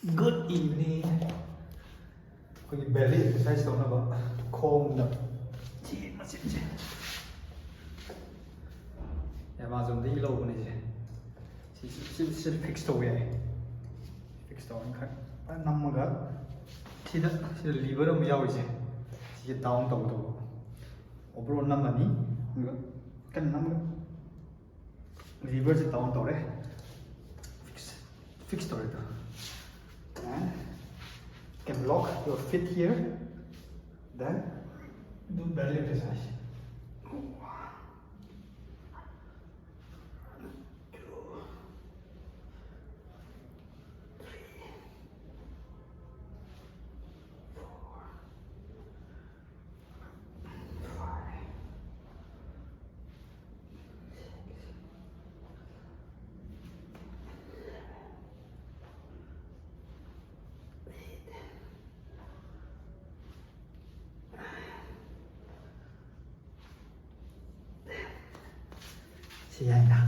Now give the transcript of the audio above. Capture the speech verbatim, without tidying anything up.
Good evening. ꯑꯩꯈꯣꯏꯒꯤ belly exercise ꯇꯧꯅꯕ ꯈꯣꯡꯗ ꯆꯦꯟ ꯃꯆꯤꯟꯁꯦ ꯑꯦꯃꯥꯖꯣꯟꯗꯒꯤ ꯂꯧꯕꯅꯦ ꯁꯦ꯫ ꯁꯤ ꯁꯤ ꯁꯤ ꯐꯤꯛꯁ ꯇꯧꯕ ꯌꯥꯏ꯫ ꯐꯤꯛꯁ ꯇꯧꯔꯒ ꯈꯔ ꯐꯖꯅ ꯅꯝꯃꯒ ꯁꯤꯗ ꯁꯤꯗ ꯂꯤꯚꯔ ꯑꯃ ꯌꯥꯎꯔꯤꯁꯦ ꯁꯤꯁꯦ ꯗꯥꯎꯟ ꯇꯧꯒꯗꯧꯕ꯫ ꯑꯣꯚꯔ ꯅꯝꯃꯅꯤ ꯑꯗꯨꯒ ꯀꯟꯅ ꯅꯝꯃꯒ ꯂꯤꯚꯔꯁꯦ ꯗꯥꯎꯟ ꯇꯧꯔꯦ꯫ ꯐꯤꯛꯁ ꯐꯤꯛꯁ ꯇꯧꯔꯦ ꯑꯗꯣ꯫ And can lock your feet here. Then do belly exercise. ꯁꯤ ꯌꯥꯏꯅ꯫